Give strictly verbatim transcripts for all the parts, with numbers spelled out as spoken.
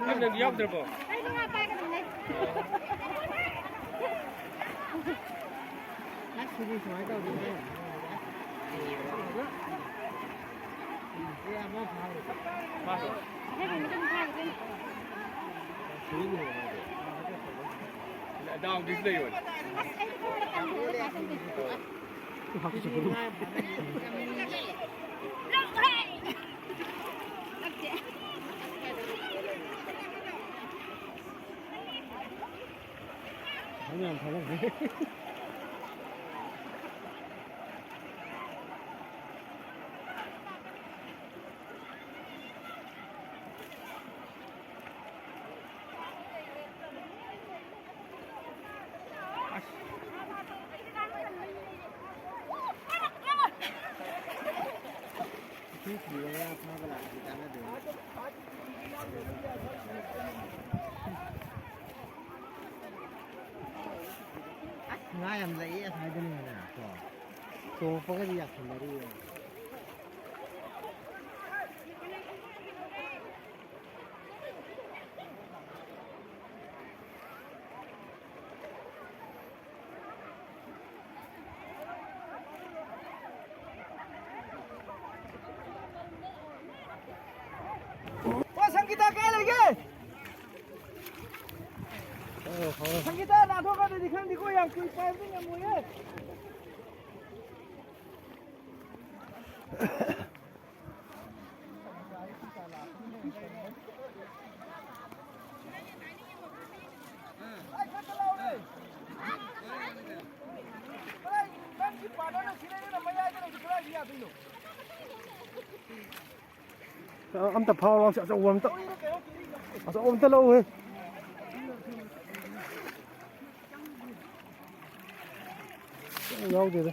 ꯅꯪ ꯌꯥꯎꯗ꯭ꯔꯕꯣ? ꯗꯥꯎꯗꯤꯁ ꯂꯩꯌꯣꯅꯦ꯫ ꯑꯁ, ꯉꯥ ꯌꯥꯝ ꯂꯩꯌꯦ ꯑꯁ꯭ꯋꯥꯏꯗꯅ ꯍꯦꯟꯅ ꯀꯣ꯫ ꯇꯣꯡꯉꯛꯄꯒꯗꯤ ꯌꯥꯁꯤꯟꯅꯔꯤꯌꯦ꯫ ꯑꯣ, ꯁꯪꯒꯤꯇꯥ ꯀꯥꯏ ꯂꯩꯒꯦ? ꯁꯪꯒꯤꯇꯥ ꯅꯥꯟꯊꯣꯛꯈ꯭ꯔꯗꯤ ꯈꯪꯗꯦꯀꯣ, ꯌꯥꯝ ꯀꯨꯏ ꯄꯥꯏꯕꯗꯤ ꯉꯝꯃꯣꯏꯌꯦ꯫ ꯑꯝꯇ ꯐꯥꯎꯔꯣ, ꯑꯆꯧꯕ ꯑꯝꯇ꯫ ꯑꯆꯧꯕ ꯑꯝꯇ ꯂꯧꯍꯦ꯫ ꯌꯥꯎꯗꯦꯗ꯫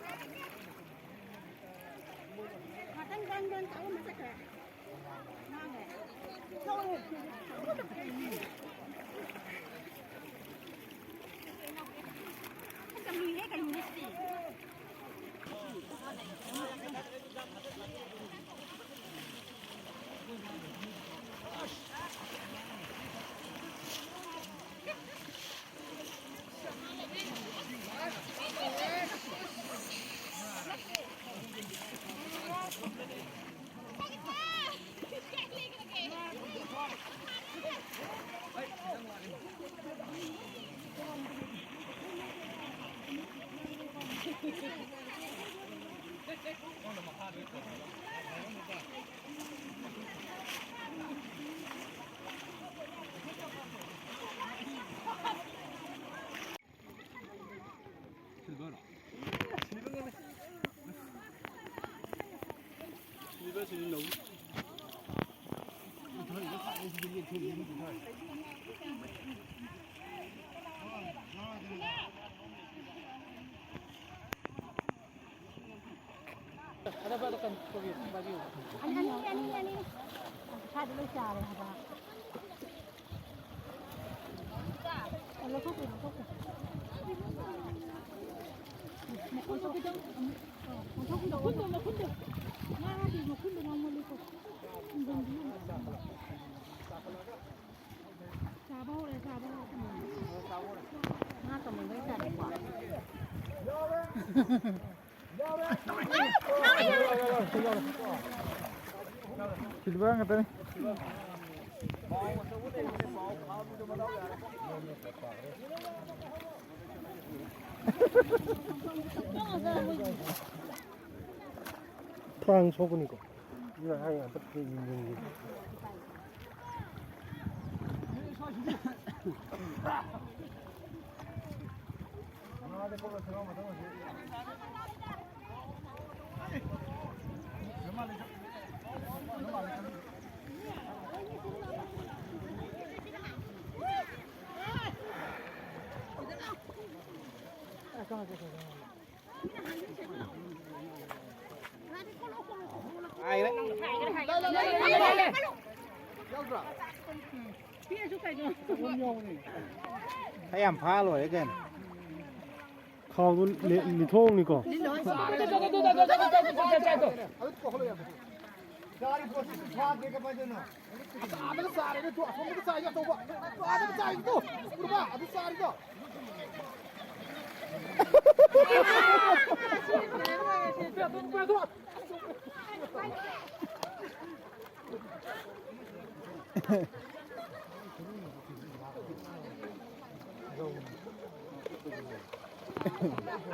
ꯑꯅꯤ, ꯑꯅꯤ, ꯑꯅꯤ, ꯑꯅꯤ꯫ ꯁ꯭ꯋꯥꯏꯗ ꯂꯣꯏ ꯆꯥꯔꯦ ꯍꯥꯏꯕ꯫ ꯑꯣ, ꯂꯧꯊꯣꯛꯄꯤꯔꯣ, ꯂꯧꯊꯣꯛꯄꯤꯔꯣ꯫ ꯃꯈꯨꯟꯗꯣ ꯈꯤꯇꯪ, ꯑ, ꯂꯧꯊꯣꯛꯄꯤꯔꯣ꯫ ꯃꯈꯨꯟꯗꯣ, ꯃꯈꯨꯟꯗꯣ꯫ ꯉꯥꯗꯤ ꯃꯈꯨꯟꯗꯣ ꯉꯥꯃꯜꯂꯤꯀꯣ꯫ ꯆꯥꯕ ꯍꯧꯔꯦ, ꯆꯥꯕ ꯍꯧꯔꯦ꯫ ꯉꯥ ꯀꯃꯟꯗꯣ ꯍꯥꯏꯇꯥꯔꯦꯀꯣ꯫ ꯁꯤꯜꯚꯔ ꯉꯥꯛꯇꯅꯤ꯫ ꯄ꯭ꯔꯥꯟ ꯁꯣꯛꯀꯅꯤꯀꯣ꯫ ꯑꯗꯨꯅ ꯍꯥꯏ ꯉꯥꯛꯇ ꯌꯦꯡ-, ꯌꯦꯡ-, ꯌꯦꯡ-꯫ ꯑꯩ ꯌꯥꯝ ꯐꯥ ꯂꯣꯏꯔꯦ ꯀꯩꯅꯣ꯫ ꯈꯥꯎꯗꯨ ꯂꯤ-, ꯂꯤꯊꯣꯛꯑꯝꯅꯤꯀꯣ꯫ ꯆꯥꯔꯤ ꯄꯣꯠꯁꯤ ꯐꯥꯗ꯭ꯔꯦ ꯀꯃꯥꯏꯅ ꯇꯧꯔꯤꯅꯣ? ꯑꯁ, ꯑꯥꯗꯒ ꯆꯥꯔꯦꯅꯦ, ꯇꯨ, ꯑꯁꯣꯝꯗꯒ ꯆꯥꯏꯅꯦ, ꯑꯆꯧꯕ꯫ ꯇꯨ, ꯑꯥꯗꯒ ꯆꯥꯏꯅꯦ, ꯇꯨ꯫ ꯎꯔꯕ? ꯑꯗꯨ ꯆꯥꯔꯤꯗꯣ꯫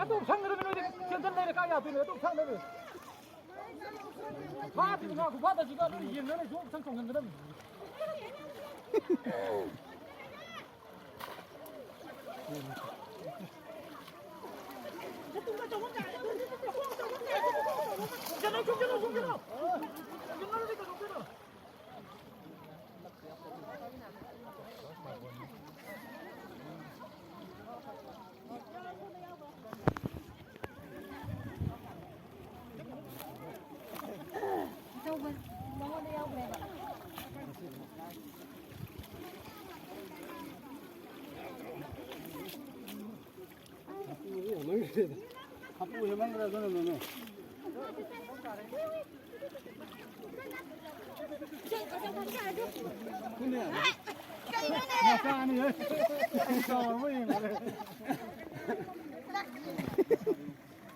ꯑꯗꯨ ꯁꯪꯒꯗꯕꯅꯤ ꯅꯣꯏꯗꯤ ꯆꯦꯟꯁꯤꯟ ꯂꯩꯔꯦ ꯀꯥꯏ ꯌꯥꯗꯣꯏꯅꯣ? ꯑꯗꯨ ꯁꯪꯒꯗꯕꯅꯤ꯫ ꯐꯥꯗ꯭ꯔꯤꯕ ꯉꯥ ꯈꯨꯐꯥꯗꯁꯤꯒ ꯅꯣꯏ ꯌꯦꯡꯅꯔ ꯁꯨꯝ ꯁꯪ ꯆꯣꯡꯁꯤꯟꯒꯗꯕꯅꯤ꯫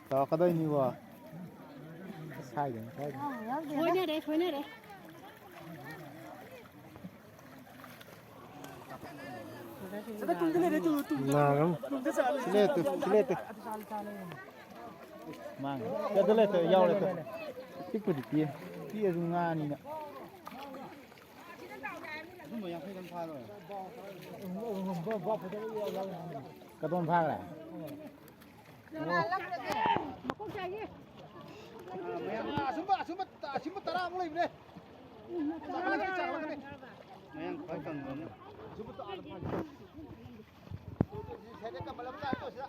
ꯇꯧꯔꯛꯀꯗꯣꯏꯅꯤꯀꯣ꯫ ꯁꯥꯏꯗꯅꯤ, ꯁꯥꯏꯗꯅꯤ꯫ ꯁꯣꯏꯅꯔꯦ, ꯁꯣꯏꯅꯔꯦ꯫ ꯂꯥꯛꯑꯝ꯫ ꯁꯤꯂꯦꯠꯇꯨ, ꯁꯤꯂꯦꯠꯇꯨ꯫ ꯃꯥꯡꯉꯦ꯫ ꯁꯤꯂꯦꯠꯇꯨ ꯌꯥꯎꯔꯦ ꯇꯨ꯫ ꯄꯤꯛꯄꯨꯗꯤ ꯄꯤꯛꯑꯦ꯫ ꯄꯤꯛꯑꯁꯨ ꯉꯥꯅꯤꯅ꯫ ꯀꯗꯣꯝ ꯐꯥꯈ꯭ꯔꯦ? ꯃꯌꯥꯝ, ꯑꯁꯨꯝꯕ, ꯑꯁꯨꯝꯕ, ꯑꯁꯨꯝꯕ ꯇꯔꯥꯃꯨꯛ ꯂꯩꯕꯅꯦ꯫ ꯆꯥꯛꯂꯛꯀꯅꯤ, ꯆꯥꯛꯂꯛꯀꯅꯤ꯫ ꯃꯌꯥꯡ ꯈ꯭ꯋꯥꯏ ꯀꯪꯕ ꯑꯃ꯫ ꯑꯁꯨꯝꯕ ꯇꯔꯥ ꯐꯥꯒꯦ꯫ ꯁꯥꯏꯗ ꯀꯝꯕꯜ ꯑꯃ ꯆꯥꯏꯀꯣ ꯁꯤꯗ꯫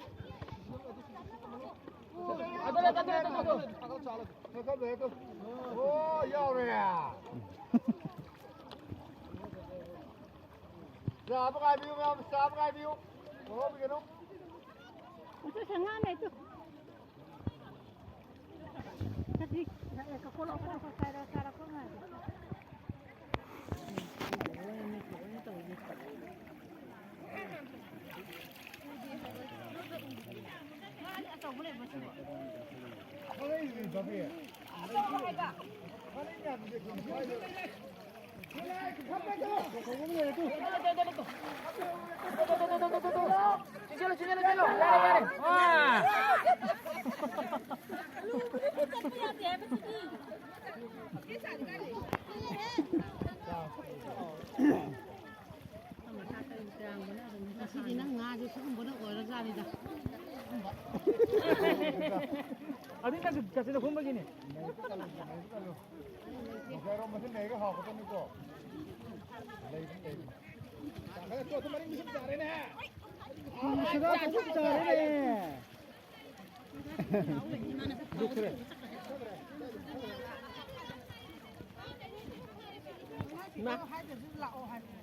ꯑꯗꯨ ꯂꯩ, ꯑꯗꯨ ꯂꯩ, ꯑꯗꯨ ꯂꯩ, ꯑꯗꯨ ꯂꯩ꯫ ꯆꯥꯛꯂꯛ, ꯆꯥꯛꯂꯛ꯫ ꯍꯦꯛꯇ, ꯍꯦꯛꯇ꯫ ꯑꯣ, ꯌꯥꯎꯔꯦ꯫ ꯆꯥꯕ ꯉꯥꯏꯕꯤꯌꯨ, ꯃꯌꯥꯝ, ꯆꯥꯕ ꯉꯥꯏꯕꯤꯌꯨ꯫ ꯍꯧꯔꯛꯑꯝꯒꯅꯨ꯫ ꯑꯗꯨ ꯁꯪꯉꯥꯅꯦ, ꯑꯗꯨ꯫ ꯁꯤꯒꯨꯝꯕꯅ ꯑꯣꯏꯔꯖꯥꯠꯅꯤꯗ꯫ ꯑꯗꯨ ꯅꯪꯁꯨ ꯀꯥꯆꯤꯟꯗ ꯈꯨꯝꯕꯒꯤꯅꯤ꯫ ꯃꯈꯥꯏꯔꯣꯝ ꯃꯁꯤ ꯅꯩꯔꯒ ꯍꯥꯎꯒꯗꯕꯅꯤꯀꯣ꯫ ꯂꯩꯕꯅꯤ, ꯂꯩꯕꯅꯤ꯫ ꯆꯥꯈꯠꯂꯦ, ꯇꯣꯠꯇꯨ ꯃꯔꯤꯡ ꯃꯔꯤꯡ ꯆꯥꯔꯦꯅꯦ꯫ ꯁꯤꯗ ꯐꯖꯅ ꯆꯥꯔꯦꯅꯦ꯫ ꯂꯥꯛꯑꯣ ꯍꯥꯏꯗ꯭ꯔꯁꯨ ꯂꯥꯛꯑꯣ ꯍꯥꯏꯕꯅꯦ꯫